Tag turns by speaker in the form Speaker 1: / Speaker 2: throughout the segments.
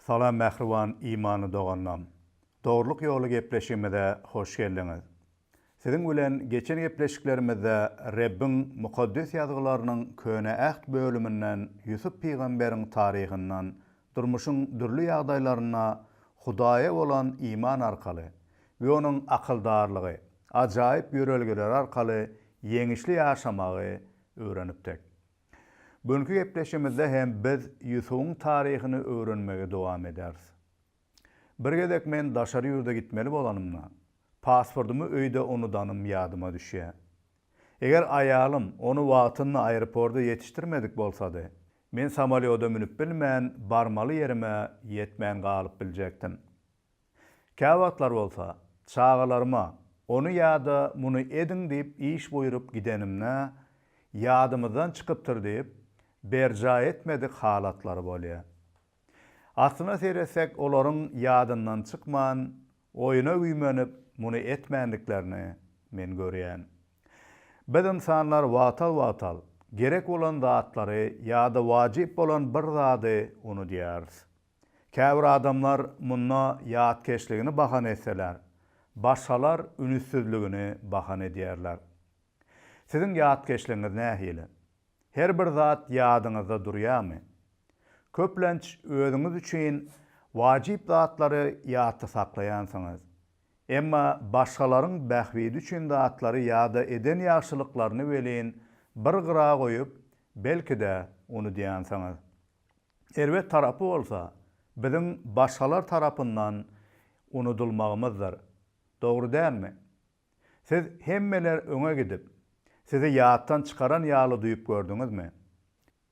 Speaker 1: Salam mähriban imanly doganlam. Dogrulyk ýoly gepleşigimize hoş geldiňiz. Siziň bilen geçen gepleşiklerimizde Rebbiň Mukaddes Ýazgylarynyň Köne Äht bölüminden Ýusup pygamberiň taryhyndan durmuşyň dürli ýagdaýlarynda Hudaýa bolan iman arkaly we onuň akyldarlygy, ajaýyp ýörelgeleri arkaly ýeňişli ýaşamagy öwrenipdik. Bu günki gepleşigimizde hem biz Ýusubyň taryhyny öwrenmegi dowam ederis. Bir gezek men daşary ýurda gitmeli bolanymda, pasportymy öýde unudanym ýadyma düşýär. Eger aýalym ony wagtynda aeroporda ýetişdirmedik bolsady, men samolýoda münüp bilmän barmaly ýerime ýetmän galyp biljekdim. Käwagtlar bolsa, çagalaryma ony ýa-da muny ediň diýip iş buýrup gidenimde, ýadymyzdan çykypdyr diýip, berjaý etmedik halatlary bolýar. Aslyna seretsek, olaryň ýadyndan çykman, oýuna güýmenip muny etmändiklerini men görýän. Biz ynsanlar wagtal-wagtal gerek bolan zatlary ýa-da wajyp bolan bir zady unudýarys. Käbir adamlar munda ýatkeşligini bahana etseler, başgalar ünüssizligini bahana edýärler. Siziň ýatkeşligiňiz nähili? Her bir zat ýadyňyzda durýarmy? Köplenç özüňiz üçin wajyp zatlary ýatda saklaýansyňyz. Emma başgalaryň bähbidi üçin zatlary ýa-da eden ýagşylyklaryny welin bir gyra goýup, belki-de, unudýansyňyz. Erbet tarapy bolsa, biziň başgalar tarapyndan unudylmagymyzdyr. Dogry dälmi? Siz hemmeler öňe gidip, sizi ýatdan çykaran ýaly duýup gördüňizmi?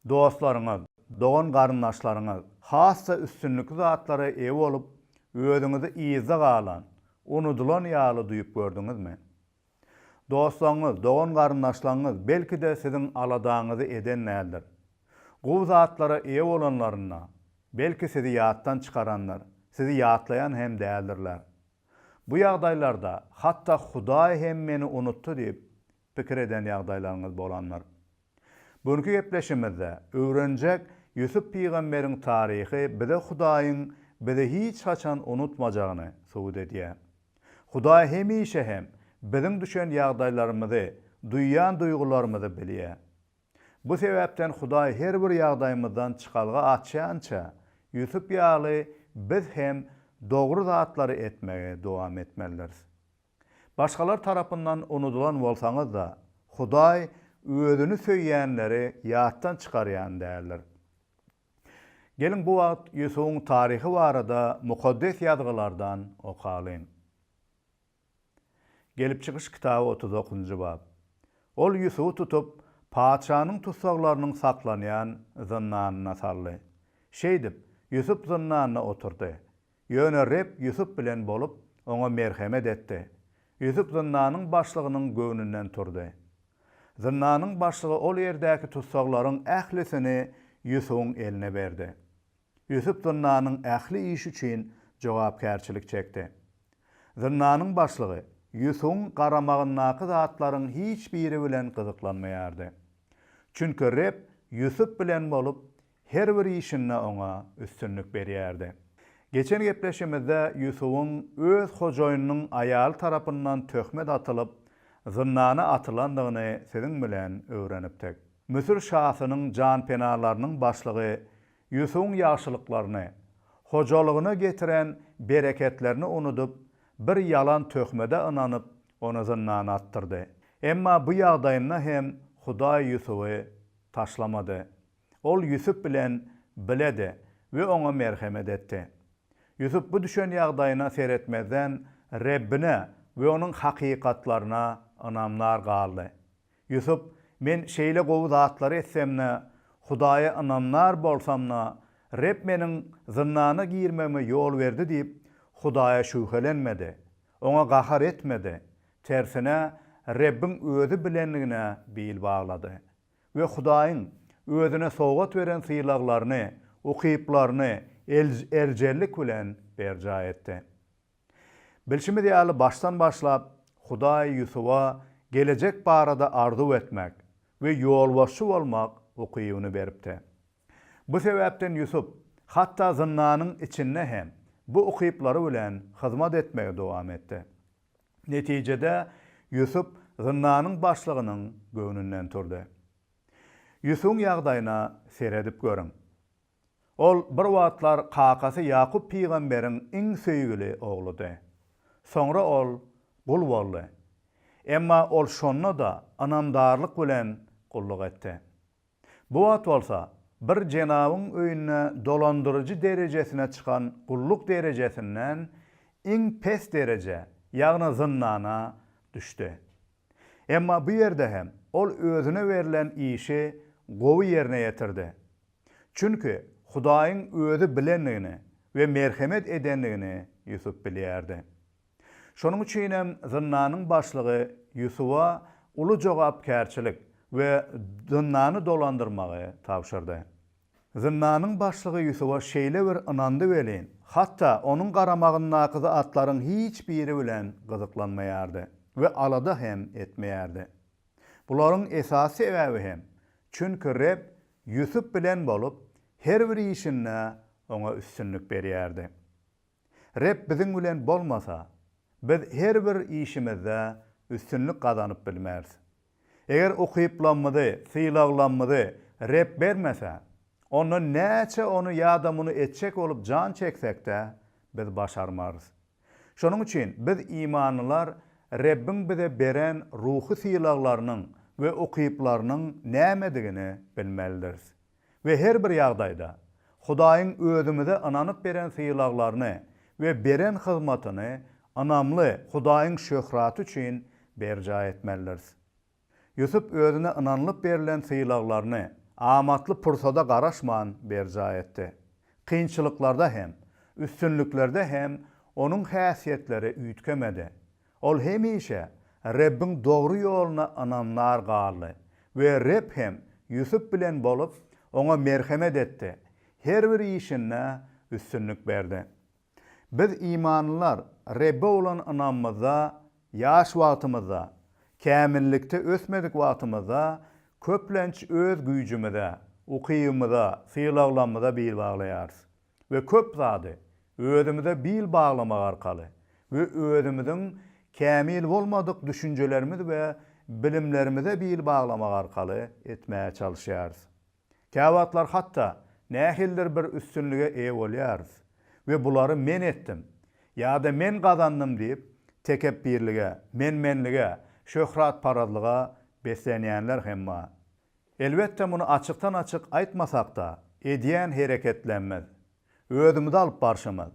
Speaker 1: Dostlaryňyz, dogan-garyndaşlaryňyz has-da üstünlikli zatlara eýe bolup, özüňizi yzda galan, unudylan ýaly duýup gördüňizmi? Dostlaryňyz, dogan-garyndaşlaryňyz belki-de siziň aladaňyzy eden däldir. Gowy zatlara eýe bolanlarynda, belki sizi ýatdan çykarandyr, sizi ýatlaýan hem däldirler. Bu ýagdaýlarda hatda Hudaý hem meni unutdy diýip pikir eden ýagdaýlaryňyz bolandyr. Bu günki gepleşimizde öwrenjek Ýusup pygamberiň taryhy bize Hudaýyň bizi hiç haçan unutmajagyny subut edýär. Hudaý hemişe hem biziň düşen ýagdaýlarymyzy, duýýan duýgularymyzy bilýär. Bu sebäpden Hudaý her bir ýagdaýymyzdan çykalga açýança, Ýusup ýaly biz hem dogry zatlary etmegi dowam etmelidiris. Başgalar tarapyndan unudylan bolsaňyz-da, Hudaý Özüni söýýänleri ýatdan çykarýan däldir. Geliň, bu wagt Ýusubyň taryhy barada Mukaddes Ýazgylardan okalyň. Gelip çykyş kitaby 39-njy bap. Ol Ýusuby tutup, patyşanyň tussaglarynyň saklanýan zyndanyna saldy. Şeýdip, Ýusup zyndanda oturdy. Ýöne Reb Ýusup bilen bolup, oňa merhemet etdi. Ýusup zyndanyň başlygynyň göwnünden turdy. Zyndanyň başlygy ol ýerdäki tussaglaryň ählisini Ýusubyň eline berdi. Ýusup zyndanyň ähli işi üçin jogapkärçilik çekdi. Zyndanyň başlygy Ýusubyň garamagyndaky zatlaryň hiç biri bilen gyzyklanmaýardy. Çünki Reb Ýusup bilen bolup, her bir işinde oňa üstünlik berýärdi. Geçen gepleşimizde Ýusubyň öz hojaýynynyň aýaly tarapyndan töhmet atylyp, zyndana atylandygyny siziň bilen öwrenipdik. Müsür şasynyň janpenalarynyň başlygy Ýusubyň ýagşylyklaryny, hojalygyna getiren bereketlerini unudyp, bir ýalan töhmede ynanyp, ony zyndana atdyrdy. Emma bu ýagdaýynda hem Hudaý Ýusuby taşlamady. Ol Ýusup bilen biledi we oňa merhemet etdi. Ýusup bu düşen ýagdaýyna seretmezden, Rebbine we onuň hakykatlaryna ynamdar galdy. Ýusup, Men şeýle gowy zatlary etsem-de, Hudaýa ynamdar bolsam-da, Reb meniň zyndana girmegime ýol berdi diýip, Hudaýa şübhelenmedi. Oňa gahar etmedi. Tersine, Rebbiň özi bilendigine bil baglady we Hudaýyň özüne sowgat beren sylaglaryny, ukyplaryny erjellik bilen berjaý etdi. Bilşimiz ýaly, başdan başlap, Hudaý Ýusuba gelejek barada arzuw etmek we ýolbaşçy bolmak ukybyny beripdi. Bu sebäpden Ýusup. Hatda zyndanyň içinde hem bu ukyplary bilen hyzmat etmegi dowam etdi. Netijede, Ýusup zyndanyň başlygynyň göwnünden turdy. Ýusubyň ýagdaýyna seredip görüň. Ol bir wagtlar kakasy Ýakup pygamberiň iň söýgüli ogludy. Soňra ol gul boldy. Emma ol şonda-da ynamdarlyk bilen gulluk etdi. Bu wagt bolsa bir jenabyň öýünde dolandyryjy derejesine çykan gulluk derejesinden iň pes derejä, ýagny zyndana düşdi. Emma bu ýerde hem ol özüne berlen işi gowy ýerine ýetirdi. Çünki Hudaýyň özi bilendigini we merhemet edendigini Ýusup bilýärdi. Şonuň üçinem zyndanyň başlygy Ýusuba uly jogapkärçilik we zyndany dolandyrmagy tabşyrdy. Zyndanyň başlygy Ýusuba şeýle bir ynandy welin, hatda onuň garamagyndaky zatlaryň hiç biri bilen gyzyklanmaýardy we alada hem etmeýärdi. Bularyň esasy sebäbi hem, çünki Reb Ýusup bilen bolup, her bir işinde oňa üstünlik berýärdi. Reb biziň bilen bolmasa, biz her bir işimizde üstünlik gazanyp bilmeris. Eger ukyplamyzy, sylaglamyzy Reb bermese, onda näçe ony ýa-da muny etjek bolup jan çeksek-de, biz başarmarys. Şonuň üçin biz imanlylar Rebbiň bize beren ruhy sylaglarynyň we ukyplarynyň nämedigini bilmelidiris. We her bir ýagdaýda Hudaýyň özümize ynanyp beren sylaglaryny we beren hyzmatyny ynamly Hudaýyň şöhraty üçin berjaý etmelidiris. Ýusup özüne ynanylyp berlen sylaglaryny amatly pursada garaşman berjaý etdi. Kynçylyklarda hem, üstünliklerde hem onuň häsiýetleri üýtgemedi. Ol hemişe Rebbiň dogry ýoluna ynamdar galdy we Reb hem Ýusup bilen bolup, oňa merhemet etdi, her bir işinde üstünlik berdi. Biz imanlylar Rebbe bolan ynamymyzda ýaş wagtymyzda, kämillikde ösmedik wagtymyzda köplenç öz güýjümize, ukybymyza, sylaglamyza bil baglaýarys we köp zady özümize bil baglamak arkaly we özümiziň kämil bolmadyk düşünjelerimiz we bilimlerimize bil baglamak arkaly etmäge çalyşýarys. Käwagtlar hatda nähilidir bir üstünlige eýe bolýarys we bulary men etdim ýa-da men gazandym diýip, tekepbirlige, men-menlige, şöhratparazlyga beslenýänler hem bar. Elbetde muny açykdan-açyk aýtmasak-da, edýän hereketlerimiz, özümizi alyp barşymyz,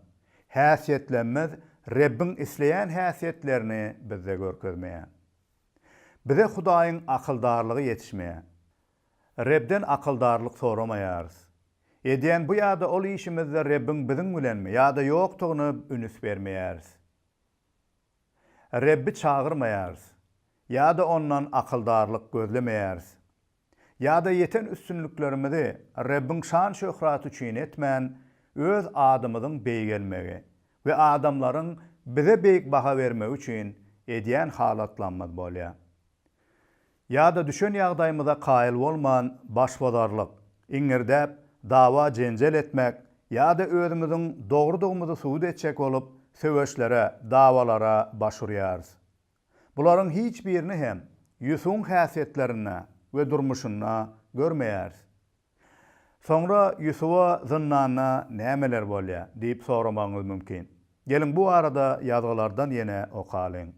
Speaker 1: häsiýetlerimiz Rebbiň isleýän häsiýetlerini bizde görkezmeýär. Bize Hudaýyň akyldarlygy ýetişmeýär. Rebden akyldarlyk soramaýarys. Edýän bu ýa-da ol işimizde Rebbiň biziň bilenmi ýa-da ýokdugyna ünüs bermeýäris. Rebbi çagyrmaýarys ýa-da Ondan akyldarlyk gözlemeýäris. Ýa-da ýeten üstünliklerimizi Rebbiň şan-şöhraty üçin etmän, öz adymyzyň beýgelmegi we adamlaryň bize beýik baha bermegi üçin edýän halatlamyz bolýar. Ýa-da düşen ýagdaýymyza kaýyl bolman başbozarlyk, iňňirdäp dawa-jenjel etmek ýa-da özümiziň dogrudygymyzy subut etjek bolup söweşlere, dawalara baş urýarys. Bularyň hiç birini hem Ýusubyň häsiýetlerinde we durmuşynda görmeýäris. Soňra Ýusuba zyndanda nämeler bolýar diýip soramagyňyz mümkin. Geliň bu barada ýazgylardan ýene okalyň.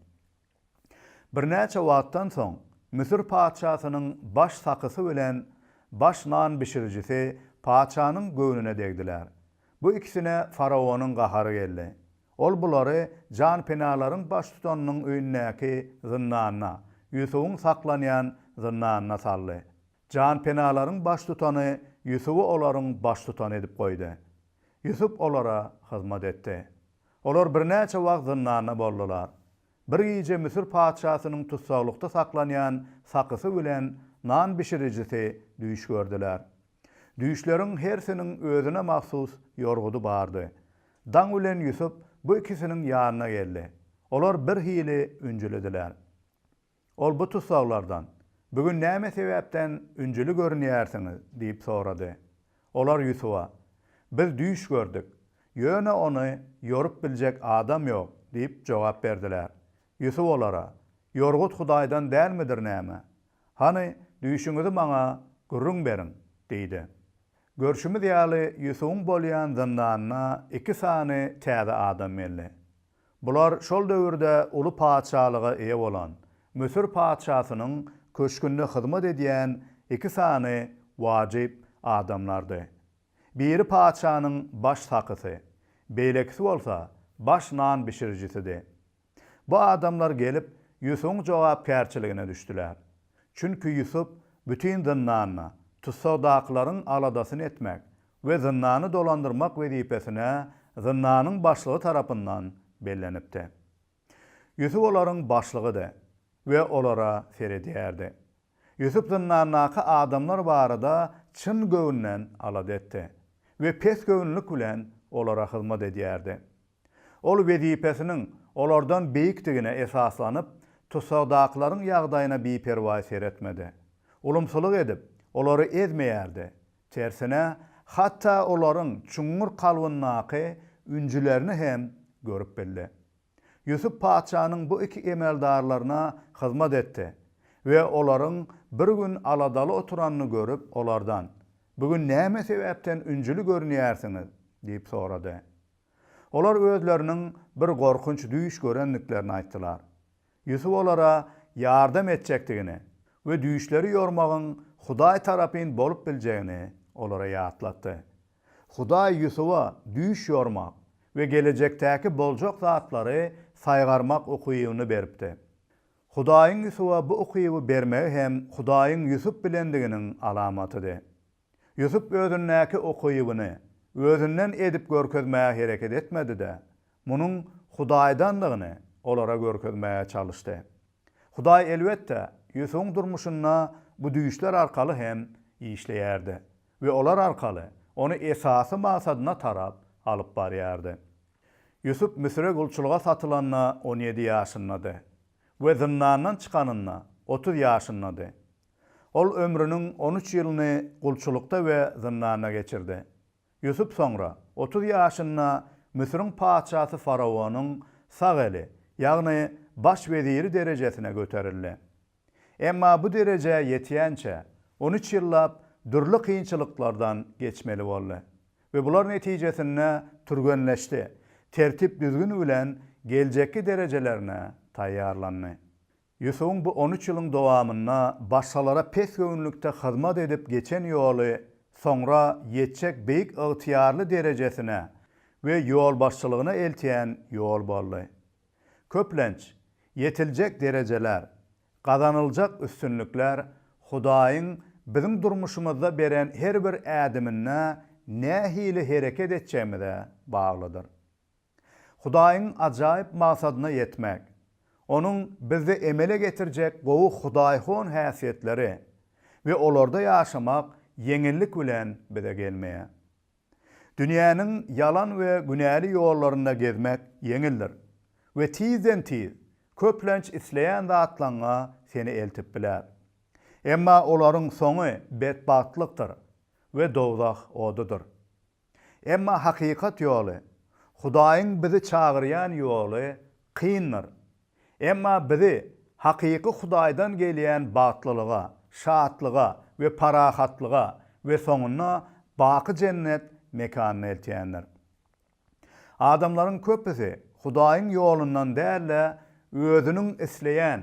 Speaker 1: Birnäçe wagtdan soň Müsür patyşasynyň baş sakysy bilen baş nan bişirijisi patyşanyň göwnüne degdiler. Bu ikisine faraonyň gahary geldi. Ol bulary janpenalaryň baştutanynyň öýündäki zyndanyna, Ýusubyň saklanýan zyndanyna saldy. Janpenalaryň baştutany Ýusuby olaryň baştutany edip goýdy. Ýusup olara hyzmat etdi. Olar birnäçe wagt zyndanda boldular. Bir gije Müsür patyşasynyň tussaglykda saklanýan sakysy bilen nan bişirijisi düýş gördüler. Düýşleriň hersiniň özüne mahsus ýorgudy bardy. Daň bilen Ýusup bu ikisiniň ýanyna geldi. Olar birhili ünjülidiler. Ol bu tussaglardan, Bu gün näme sebäpden ünjüli görünýärsiňiz? diýip sorady. Olar Ýusuba, Biz düýş gördük, ýöne ony ýorup biljek adam ýok diýip jogap berdiler. Ýusup olara, Ýorgut Hudaýdan dälmidir näme? Hany, düýşüňizi maňa gürrüň beriň diýdi. Görşümiz ýaly, Ýusubyň bolýan zyndanyna iki sany täze adam geldi. Bular şol döwürde uly patyşalyga eýe bolan Müsür patyşasynyň köşgünde hyzmat edýän iki sany wajyp adamlardy. Biri patyşanyň baş sakysy, beýlekisi bolsa baş nan bişirijisidi. Bu adamlar gelip, Ýusubyň jogapkärçiligine düşdüler. Çünki Ýusup bütin zyndanda tussagdakylaryň aladasyny etmek we zyndany dolandyrmak wezipesine zyndanyň başlygy tarapyndan bellenipdi. Ýusup olaryň başlygydy we olara seredýärdi. Ýusup zyndandaky adamlar barada çyn göwünden alada etdi we pesgöwünlik bilen olara hyzmat edýärdi. Ol wezipesiniň olardan beýikdigine esaslanyp, tussagdakylaryň ýagdaýyna biperwaý seretmedi. Ulumsylyk edip, olary ezmeýärdi. Tersine, hatda olaryň çuňňur kalbyndaky ünjülerini hem görüp bildi. Ýusup patyşanyň bu iki emeldarlaryna hyzmat etdi we olaryň bir gün aladaly oturanyny görüp, olardan, Bu gün näme sebäpden ünjüli görünýärsiňiz? diýip sorady. Olar özleriniň bir gorkunç düýş görendiklerini aýtdylar. Ýusup olara ýardam etjekdigini we düýşleri ýormagyň Hudaý tarapyn bolup biljegini olara ýatlatdy. Hudaý Ýusuba düýş ýormak we gelejekdäki boljak zatlary saýgarmak ukybyny beripdi. Hudaýyň Ýusuba bu ukyby bermegi hem Hudaýyň Ýusup bilendiginiň alamatydy. Ýusup özündäki ukybyny özünden edip görkezmäge hereket etmedi-de, munuň Hudaýdandygyny olara görkezmäge çalyşdy. Hudaý, elbetde, Ýusubyň durmuşynda bu düýşler arkaly hem işleýärdi we olar arkaly ony esasy maksadyna tarap alyp barýardy. Ýusup Müsüre gulçulyga satylanda on ýedi ýaşyndady we zyndandan çykanynda 30 ýaşyndady. Ol ömrüniň on üç ýylyny gulçulykda we zyndanda geçirdi. Ýusup soňra, 30 ýaşynda Müsüriň patyşasy faraonyň sag eli, ýagny baş weziri derejesine göterildi. Emma bu derejä ýetýänçä, on üç ýyllap dürli kynçylyklardan geçmeli boldy we bular netijesinde türgenleşdi, tertip-düzgün bilen geljekki derejelerine taýýarlandy. Ýusubyň bu on üç ýylyň dowamynda başgalara pesgöwünlikde hyzmat edip geçen ýoly soňra ýetjek beýik ygtyýarly derejesine we ýolbaşçylygyna eltýän ýol boldy. Köplenç, ýetiljek derejeler, gazanyljak üstünlikler Hudaýyň biziň durmuşymyzda beren her bir ädiminde nähili hereket etjegimize baglydyr. Hudaýyň ajaýyp maksadyna ýetmek, Onuň bizde emele getirjek gowy hudaýhon häsiýetleri we olarda ýaşamak ýeňillik bilen bize gelmeýär. Dünýäniň ýalan we günäli ýollarynda gezmek ýeňildir we tizden-tiz, köplenç isleýän zatlaňňa seni eltip biler. Emma olaryň soňy betbagtlykdyr we dowzah odudyr. Emma hakykat ýoly, Hudaýyň bizi çagyrýan ýoly kyndyr. Emma bizi hakyky Hudaýdan gelýän bagtlylyga, şatlyga we parahatlyga we soňunda baky jennet mekanyna eltýändir. Adamlaryň köpüsi Hudaýyň ýolundan däl-de, özüniň isleýän,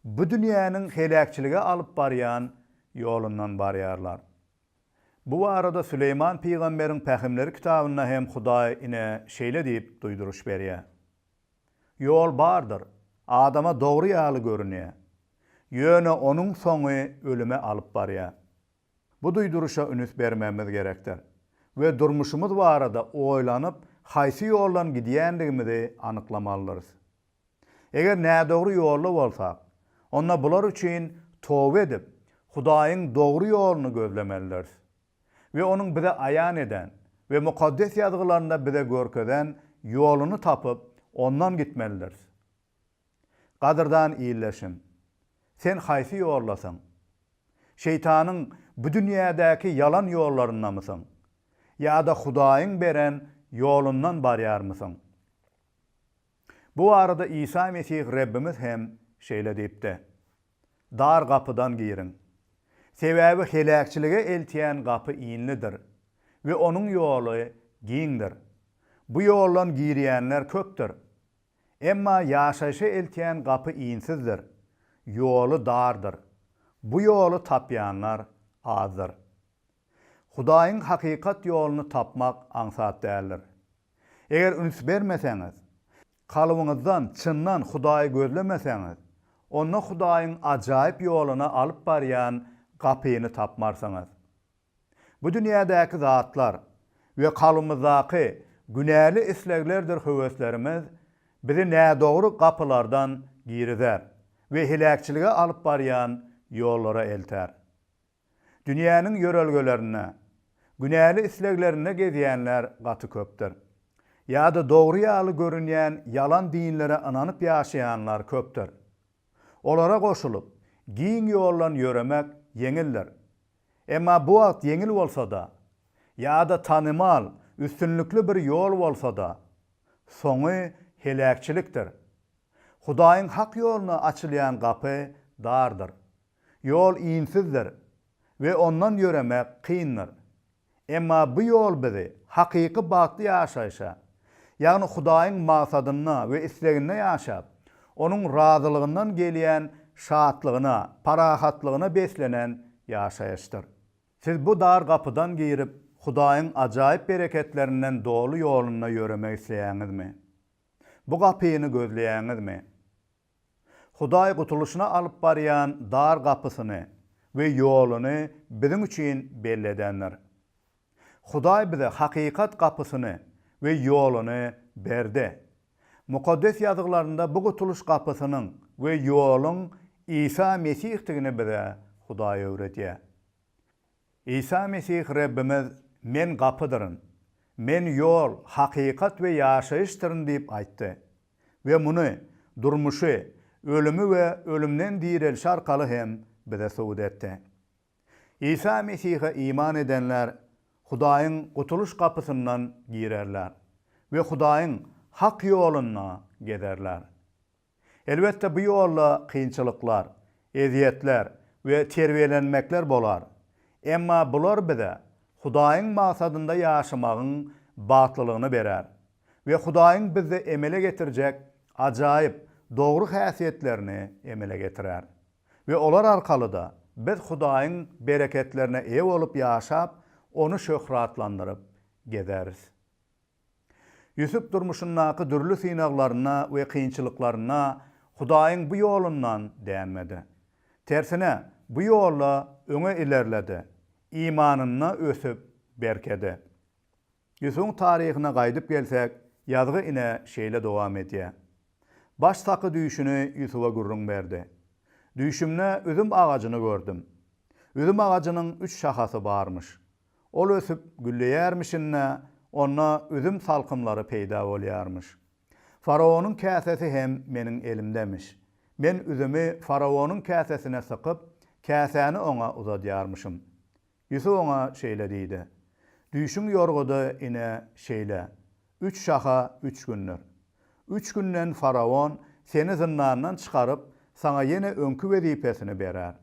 Speaker 1: bu dünýäniň heläkçilige alyp barýan ýolundan barýarlar. Bu barada Süleýman pygamberiň Pähimleri kitabynda hem Hudaý ine şeýle diýip duýduryş berýär, Ýol bardyr, adama dogry ýaly görünýär, ýöne onuň soňy ölüme alyp barýar. Bu duýduryşa ünüs bermegimiz gerekdir we durmuşymyz barada oýlanyp, haýsy ýoldan gidýändigimizi anyklamalydyrys. Eger nädogry ýolda bolsak, onda bular üçin toba edip, Hudaýyň dogry ýoluny gözlemelidiris we Onuň bize aýan eden we Mukaddes Ýazgylarynda bize görkezen ýoluny tapyp, ondan gitmelidiris. Gadyrdan ildeşim, sen haýsy ýoldasyň? Şeýtanyň bu dünýädäki ýalan ýollaryndamysyň? Ýa-da Hudaýyň beren ýolundan barýarmysyň? Bu barada Isa Mesih Rebbimiz hem şeýle diýipdi, Dar gapydan giriň. Sebäbi heläkçilige eltýän gapy inlidir we onuň ýoly giňdir. Bu ýoldan girýänler köpdür. Emma ýaşaýşa eltýän gapy insizdir, ýoly dardyr. Bu ýoly tapýanlar azdyr. Hudaýyň hakykat ýoluny tapmak aňsat däldir. Eger üns bermeseňiz, kalbyňyzdan çyndan Hudaýy gözlemeseňiz, onda Hudaýyň ajaýyp ýoluna alyp barýan gapyny tapmarsyňyz. Bu dünýädäki zatlar we kalbymyzdaky günäli isleglerdir höweslerimiz bizi nädogry gapylardan girizer we heläkçilige alyp barýan ýollara elter. Dünýäniň ýörelgelerinde, günäli isleglerinde gezýänler gaty köpdür. Ýa-da dogry ýaly görünýän ýalan dinlere ynanyp ýaşaýanlar köpdür. Olara goşulyp, giň ýoldan ýöremek ýeňildir. Emma bu wagt ýeňil bolsa-da, ýa-da tanymal, üstünlikli bir ýol bolsa-da, soňy heläkçilikdir. Hudaýyň hak ýoluna açylýan gapy dardyr. Ýol insizdir we ondan ýöremek kyndyr. Emma bu ýol bizi hakyky bagtly ýaşaýşa, ýagny Hudaýyň maksadynda we isleginde ýaşap, Onuň razylygyndan gelýän şatlygyna, parahatlygyna beslenen ýaşaýyşdyr. Siz bu dar gapydan girip, Hudaýyň ajaýyp bereketlerinden doly ýolunda ýöremek isleýäňizmi? Bu gapyny gözleýäňizmi? Hudaý gutulyşyna alyp barýan dar gapysyny we ýoluny biziň üçin belli edendir. Hudaý bize hakykat gapysyny we ýoluny berdi. Mukaddes Ýazgylarynda bu gutulyş gapysynyň we ýoluň Isa Mesihdigini bize Hudaý öwredýär. Isa Mesih Rebbimiz Men gapydyryn. Men ýol, hakykat we ýaşaýyşdyryn diýip aýtdy. We muny durmuşy, ölümi we ölümden direlişi arkaly hem bize subut etdi. Isa Mesihe iman edenler Hudaýyň gutulyş gapysyndan girerler we Hudaýyň hak ýolunda gezerler. Elbetde bu ýolda kynçylyklar, ezýetler we terbiýelenmekler bolar. Emma bular bize Hudaýyň maksadynda ýaşamagyň bagtlylygyny berer we Hudaýyň bizde emele getirjek ajaýyp, dogry häsiýetlerini emele getirer. We olar arkaly-da biz Hudaýyň bereketlerine eýe bolup ýaşap, Ony şöhratlandyryp gezeris. Ýusup durmuşyndaky dürli synaglarynda we kynçylyklarynda Hudaýyň bu ýolundan dänmedi. Tersine, bu ýolda öňe ilerledi, imanynda ösüp, berkedi. Ýusubyň taryhyna gaýdyp gelsek, ýazgy ine şeýle dowam edýär. Baş saky düýşüni Ýusuba gürrüň berdi. Düýşümde üzüm agajyny gördüm. Üzüm agajynyň üç şahasy barmyş. Ol ösüp gülleýärmişin-de, onda üzüm salkymlary peýda bolýarmyş. Faraonyň käsesi hem meniň elimdemiş. Men üzümi faraonyň käsesine sykyp, käsäni oňa uzadýarmyşym. Ýusup oňa şeýle diýdi, Düýşüň ýorgudy ine şeýle, üç şaha üç gündür. Üç günden faraon seni zyndandan çykaryp, saňa ýene öňki wezipesini berer.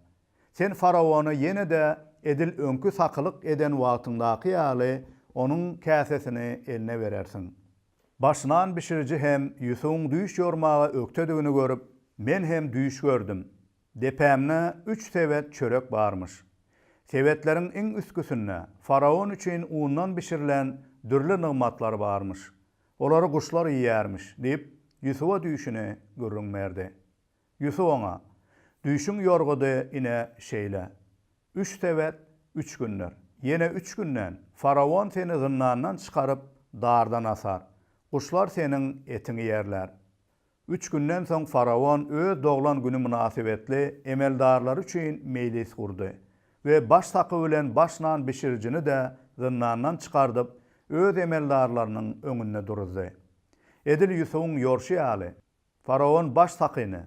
Speaker 1: Sen faraona ýene-de edil öňki sakylyk eden wagtyňdaky ýaly onuň käsesini eline berersiň. Baş nan bişiriji hem Ýusubyň düýş ýormaga ökdedigini görüp, Men hem düýş gördüm. Depämde üç sebet çörek barmyş. Sebetleriň iň üstküsinde faraon üçin undan bişirilen dürli nygmatlar barmyş. Olary guşlar iýýärmiş, diýip, Ýusuba düýşüni gürrüň berdi. Ýusup oňa, Düýşüň ýorgudy ine şeýle. Üç sebet üç gündür. Ýene üç günden faraon seni zyndandan çykaryp, dardan asar. Guşlar seniň etiňi iýerler. Üç günden soň faraon öz doglan güni mynasybetli emeldarlary üçin meýlis gurdy we baş saky bilen baş nan bişirijini-de zyndandan çykardyp, öz emeldarlarynyň öňünde duruzdy. Edil Ýusubyň ýorşy ýaly, Faraon baş sakyny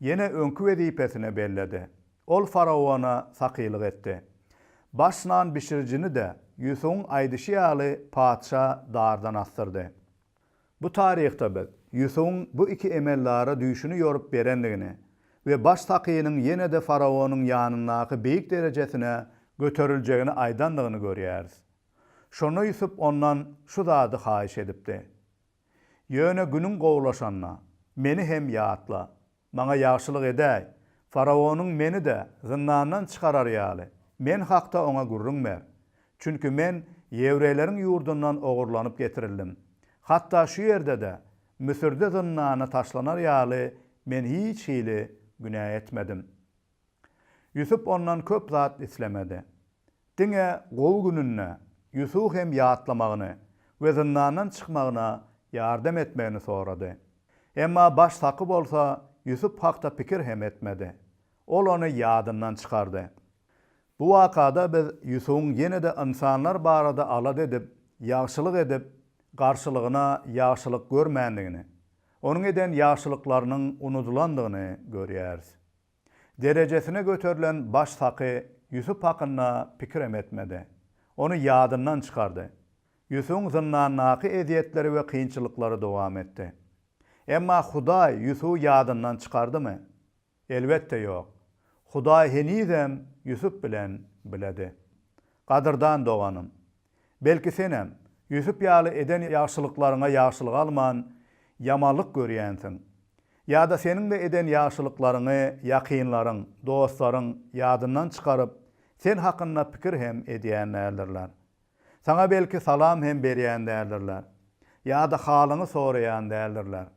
Speaker 1: ýene öňki wezipesine belledi. Ol faraona sakylyk etdi. Baş nan bişirijini-de Ýusubyň aýdyşy ýaly patyşa dardan asdyrdy. Bu taryhda biz Ýusubyň bu iki emeldara düýşüni ýorup berendigini we baş sakynyň ýene-de faraonyň ýanyndaky beýik derejesine göteriljegini aýdandygyny görýäris. Şonda Ýusup ondan şu zady haýyş edipdi, Ýöne günüň gowulaşanda, meni hem ýatla. Maňa ýagşylyk edäý, faraonyň meni-de zyndandan çykarar ýaly, men hakda oňa gürrüň ber. Çünki men ýewreýleriň ýurdundan ogurlanyp getirildim. Hatda şu ýerde-de, Müsürde zyndana taşlanar ýaly, men hiç hili günä etmedim. Ýusup ondan köp zat islemedi. Diňe gowy gününde Ýusuby hem ýatlamagyny we zyndandan çykmagyna ýardam etmegini sorady. Emma baş saky bolsa Ýusup hakda pikir hem etmedi. Ol ony ýadyndan çykardy. Bu wakada biz Ýusubyň ýene-de ynsanlar barada alada edip, ýagşylyk edip, garşylygyna ýagşylyk görmändigini, onuň eden ýagşylyklarynyň unudylandygyny görýäris. Derejesine göterilen baş saky Ýusup hakynda pikirem etmedi. Ony ýadyndan çykardy. Ýusubyň zyndandaky ezýetleri we kynçylyklary dowam etdi. Emma Hudaý Ýusuby ýadyndan çykardymy? Elbetde ýok. Hudaý henizem Ýusup bilen biledi. Gadyrdan doganym! Belki senem, Ýusup ýaly eden ýagşylyklaryňa ýagşylyk alman, ýamanlyk görýänsiň. Ýa-da seniň-de eden ýagşylyklaryňy ýakynlaryň, dostlaryň ýadyndan çykaryp, sen hakynda pikir hem edýän däldirler. Saňa belki salam hem berýän däldirler. Ýa-da halyňy soraýan däldirler.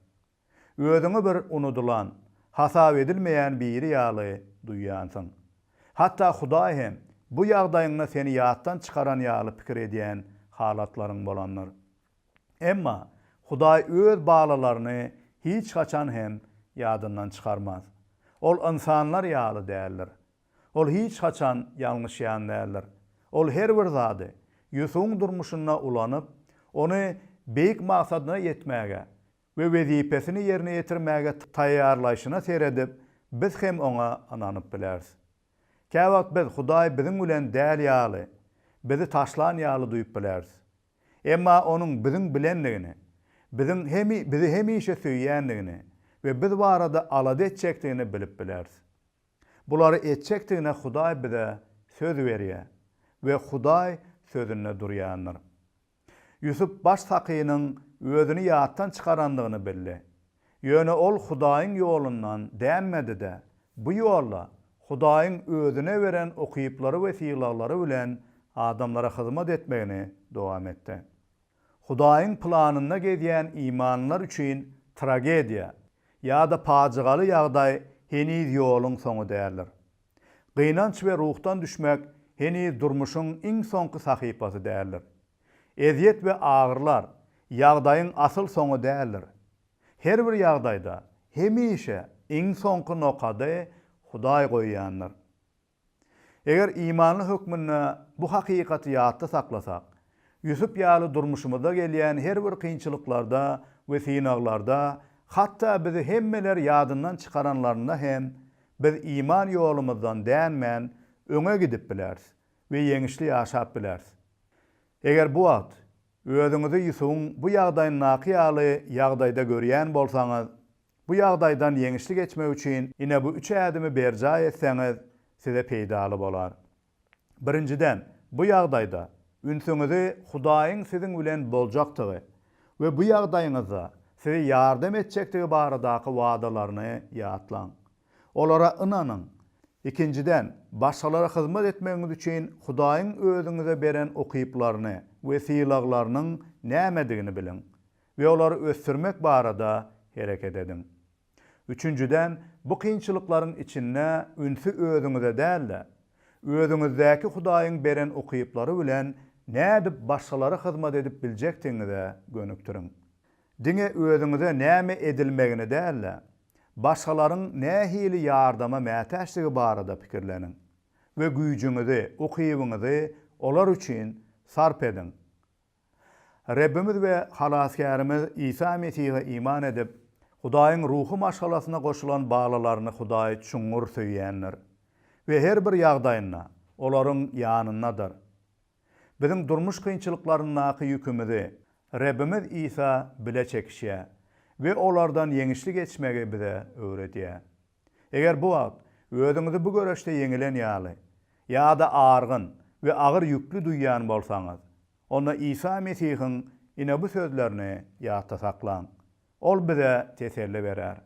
Speaker 1: Özüňi bir unudylan, hasap edilmeýän biri ýaly duýýansyň. Hatda Hudaý hem bu ýagdaýyňda seni ýatdan çykaran ýaly pikir edýän halatlaryň bolandyr. Emma Hudaý öz balalaryny hiç haçan hem ýadyndan çykarmaz. Ol ynsanlar ýaly däldir. Ol hiç haçan ýalňyşýan däldir. Ol her bir zady Ýusubyň durmuşynda ulanyp, ony beýik maksadyna ýetmäge we wezipesini ýerine ýetirmäge taýýarlaýşyna seredip, biz hem oňa ynanyp bileris. Käwagt biz Hudaý biziň bilen däl ýaly, bizi taşlan ýaly duýup bileris. Emma Onuň biziň bilendigini, biziň hemi bizi hemişe söýýändigini we biz barada alada etjekdigini bilip bileris. Bulary etjekdigine Hudaý bize söz berýär we Hudaý sözünde durýandyr. Ýusup baş sakynyň özüni ýatdan çykarandygyny bildi. Ýöne ol Hudaýyň ýolundan dänmedi-de, bu ýolda Hudaýyň özüne beren ukyplary we sylaglary bilen adamlara hyzmat etmegini dowam etdi. Hudaýyň planynda gezýän imanlylar üçin tragediýa ýa-da pajygaly ýagdaý heniz ýoluň soňy däldir. Gynanç we ruhdan düşmek heniz durmuşyň iň soňky sahypasy däldir. Ezýet we agyrylar ýagdaýyň asyl soňy däldir. Her bir ýagdaýda hemişe iň soňky nokady Hudaý goýýandyr. Eger imanly hökmünde bu hakykaty ýatda saklasak, Ýusup ýaly durmuşymyzda gelýän her bir kynçylyklarda we synaglarda, hatda bizi hemmeler ýadyndan çykaranlarynda hem, biz iman ýolumyzdan dänmän öňe gidip bileris we ýeňişli ýaşap bileris. Eger bu wagt özüňizi Ýusubyň bu ýagdaýyndaky ýaly ýagdaýda görýän bolsaňyz, Bu ýagdaýdan ýeňişli geçmek üçin ine bu üç ädimi berjaý etseňiz, size peýdaly bolar. Birinjiden, bu ýagdaýda ünsüňizi Hudaýyň siziň bilen boljakdygy we bu ýagdaýyňyzda size ýardam etjekdigi baradaky wadalaryny ýatlaň. Olara ynanyň. Ikinjiden, başgalara hyzmat etmegiňiz üçin Hudaýyň özüňize beren ukyplaryny we sylaglarynyň nämedigini biliň. We olary ösdürmek barada hereket ediň. Üçünjiden, bu kynçylyklaryň içinde ünsi özüňize däl-de, özüňizdäki Hudaýyň beren ukyplary bilen nädip başgalara hyzmat edip biljekdigiňize gönükdiriň. Diňe özüňize näme edilmegini däl-de, başgalaryň nähili ýardama mätäçdigi barada pikirleniň we güýjüňizi, ukybyňyzy olar üçin sarp ediň. Rebbimiz we Halasgärimiz Isa Mesihe iman edip, Hudaýyň ruhy maşgalasyna goşulan balalaryny Hudaý çuňňur söýýändir we her bir ýagdaýynda. olaryň ýanyndadyr. Biziň durmuş kynçylyklaryndaky ýükümizi Rebbimiz Isa bile çekişýär we olardan ýeňişli geçmegi bize öwredýär. Eger bu wagt özüňizi bu göreşde ýeňilen ýaly ýa-da argyn we agyr ýükli duýýan bolsaňyz, onda Isa Mesihiň ine bu sözlerini ýatda saklaň. Ol bize teselli berer.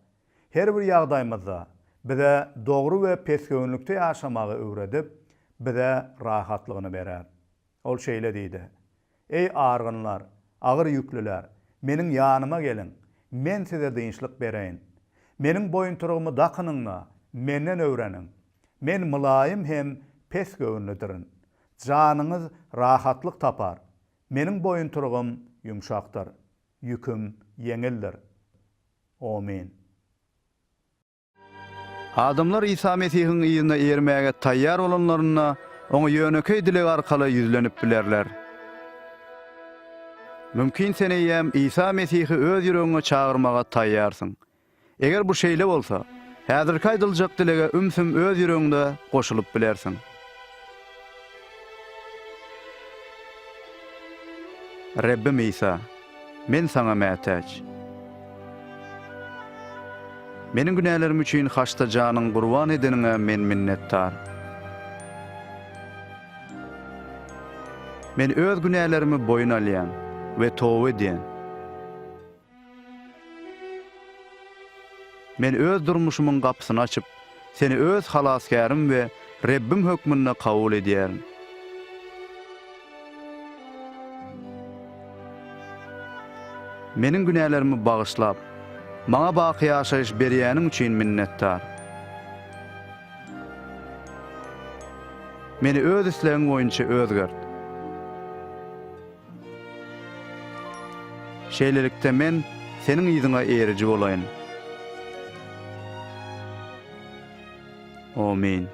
Speaker 1: Her bir ýagdaýymyzda bize dogry we pesgöwünlikde ýaşamagy öwredip, bize rahatlygyny berer. Ol şeýle diýdi, Eý argynlar, agyr ýüklüler, Meniň ýanyma geliň, Men size dynçlyk bereýin. Meniň boýuntyrygymy dakynyň-da, Menden öwreniň. Men mylaýym hem pesgöwünlidirin. Janyňyz rahatlyk tapar. Meniň boýuntyrygym ýumşakdyr, ýüküm ýeňildir. Omyn.
Speaker 2: Adamlar Isa Mesihiň yzyna eýermäge taýýar bolanlarynda, Oňa ýönekeý dileg arkaly ýüzlenip bilerler. Mümkin sen eýýäm Isa Mesihi öz ýüregiňe çagyrmaga taýýarsyň. Eger bu şeýle bolsa, häzirki aýdyljak dilege ümsüm öz ýüregiňde goşulyp bilersiň. Rebbim Isa, men Saňa mätäç. Meniň günälerim üçin haçda janyňy gurban edeniňe men minnetdar. Men öz günälerimi boýun alýan we toba edýän. Men öz durmuşymyň gapysyny açyp, Seni öz Halasgärim we Rebbim hökmünde kabul edýärin. Meniň günälerimi bagyşlap, maňa baky ýaşaýyş berýäniň üçin minnetdar. Meni öz islegiň boýunça özgert. Şeýlelikde men Seniň yzyňa eýeriji bolaýyn. Omyn.